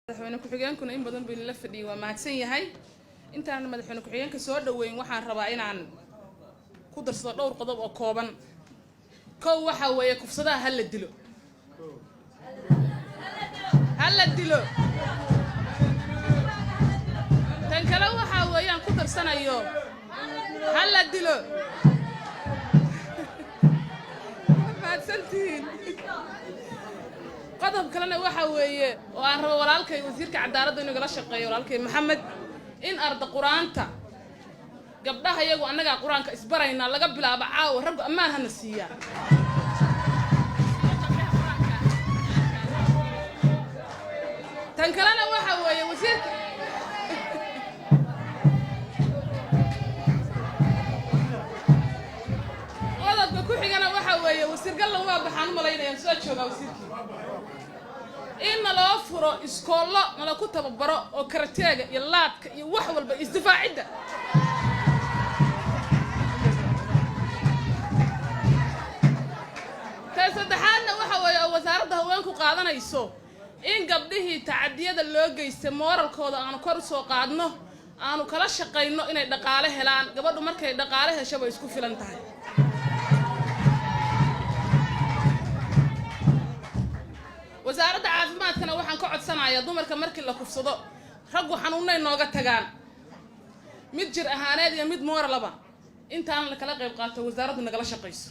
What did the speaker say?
Madaxweyne ku-xigeenkuna in badan buu inala fadhiyay, waa mahadsan yahay. Intaanan madaxweyne ku-xigeenka soo dhaweyn, waxaan rabaa inaan ku darsado dhowr qodob oo kooban. Kow, waxaa weeye kufsadaha ha la dilo, ha la dilo. Tan kale waxaa weeyaan ku darsanayo, ha la dilo. Mahadsantihiin. Qodob kalena waxa weeye oo aan rabo walaalkay wasiirka cadaaladda inuu igala shaqeeyo, walaalkay Maxamed, in arda qur-aanta gabdhaha iyagu annagaa qur-aanka isbaraynaa laga bilaabo caawa. Raggu ammaan hana siiyaa. Tan kalena waxa weeye wasiirka, qodobka ku xigana waxa weeye, wasiir Gallan waa baxaan u malaynayaan, soo joogaa wasiirkii, in naloo furo iskoollo nala ku tababaro oo karateega iyo laadka iyo wax walba isdifaacidda. Tan saddexaadna waxa weeye oo wasaaradda haweenku qaadanayso in gabdhihii tacadiyada loo geystay mooralkooda aanu kor usoo qaadno, aanu kala shaqayno inay dhaqaale helaan. Gabadhu markay dhaqaale hesho bay isku filan tahay. Wasaaradda caafimaadkana waxaan ka codsanayaa, dumarka markii la kufsado raggu xanuunay nooga tagaan, mid jir ahaaneed iyo mid mooralaba, intaana lakala qayb qaato, wasaaraddu nagala shaqayso.